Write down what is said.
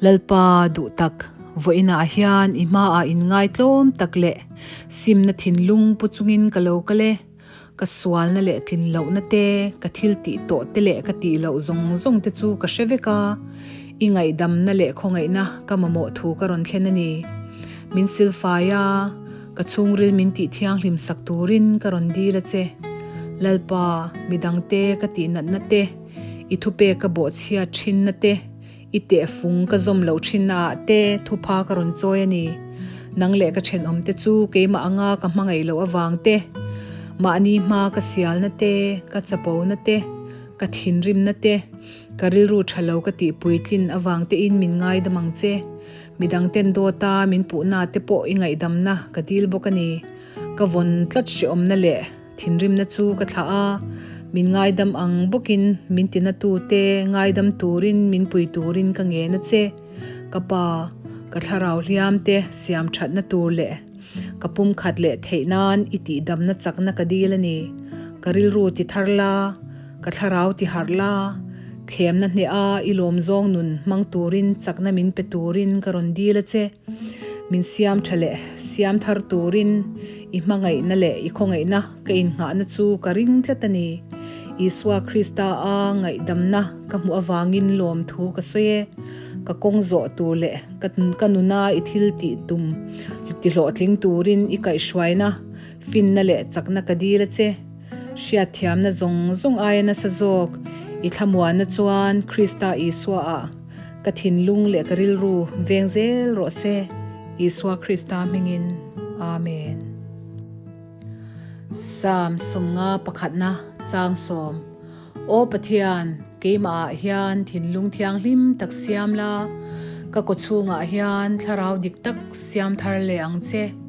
Lalpa duh tak, vawiinah hian i hmaah inngaitlawm tak leh simna thinlung pu chungin ka lo kal e. Ka sualna leh tlin lohna te, ka thil tih tawh te leh ka tih loh zawng zawng te chu ka hre vek a, i ngaihdamna leh khawngaihna ka mamawh thu ka rawn thlen a ni. Min silfai a, ka chhungril min tih thianghlim sak turin ka rawn dil a che. Lalpa, midangte ka tih natna te, i thupek ka bawhchhiat thinna te, I tehfung ka zawm loh thinna ah te thupha ka rawn chawi a ni. Nang leh ka thenawm te chu keimah anga ka hmangaih loh avang te, mahni hma ka sialna te, ka chapona te, ka thinrimna te, ka rilru tha lo ka tih puitlin avang te in min ngaidam ang che. Midang ten dawta min puhna te pawh i ngaihdamna ka dil bawk a ni. Ka vawn tlat hrehawmna leh Thinrimna chu ka thlah a, min ngaidam ang bawkin min tinatute ngaidam turin min pui turin ka ngen a che. Ka pa, ka thlarau hliamte siam thatna tur leh ka pumkhat leh theih nan i tihdamna chakna ka dil a ni. Ka rilru ti thar la, ka thlarau ti harh la, thlemna hneha i lawmzawng nun hmang turin chakna min pe turin ka rawn dil a che. Min siam tha leh siam thar turin i hmangaihna leh i khawngaihna ka innghahna chu ka ring tlat a ni. Isua Krista a ngaihdamna ka hmuh avangin lawmthu ka sawi e. Ka kawng zawh tur leh ka nuna i thil tih tum tihlawhtling turin i kaihhruaina, finna leh chakna ka dil a che. Hriatthiamna zawng zawng aia nasa zawk i thlamuanna chuan Krista Isua ah Ka thinlung leh ka rilru veng zel rawh se, Isua Krista hmingin. Amen. Psalm 50 pakhatna chang sawm Aw Pathian, keimahah hian thinlung thianghlim tak siam la, ka kawchhungah hian thlarau dik tak siam thar leh ang che.